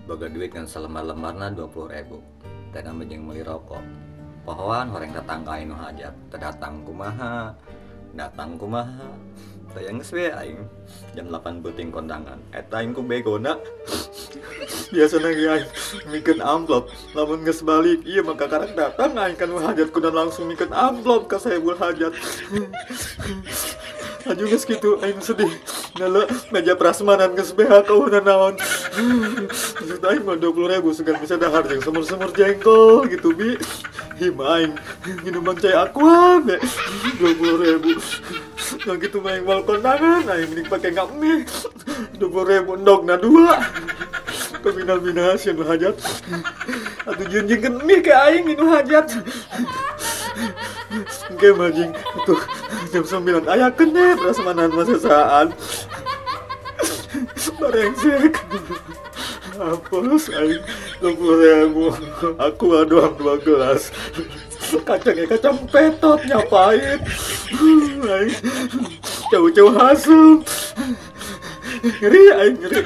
Boga duit ngan salembar-lembarna 20.000. Teh jeung meuli rokok. Pohoan horeng tetangga aing nu hajat, teu datang kumaha? Datang kumaha? Teh geus we aing jam 8 peuting kondangan. Eta aing ku begona. Biasana ge aing mikeun amplop, lamun geus balik ieu mah kakarak datang aing ka nu hajat kudu langsung mikeun amplop ka sahibul hajat. Aju geus kitu aing sedih. Nala meja prasmanan geus beak eueuh naon. Maksud aing mah 20.000 sugan bisa dahar jeung semur-semur jengkol gitu bi. Hima aing minuman cai aqua be 20.000. Nah gitu mah aing mau kondangan aing mending pake ngakmie 20.000 endogna 2. Kabina-bina sieun hajat. Atuh jeung-jeung mie ke aing nu hajat. Engke mah jeung atuh jam 9 ayakeun nya prasmanan mah sesaan. Barengsek. Hapus aing 20.000. Aku doang 2 gelas. Kacangnya kacang petot nyapait. Aing jauh-jauh hasem. Ngeri aing ngeri.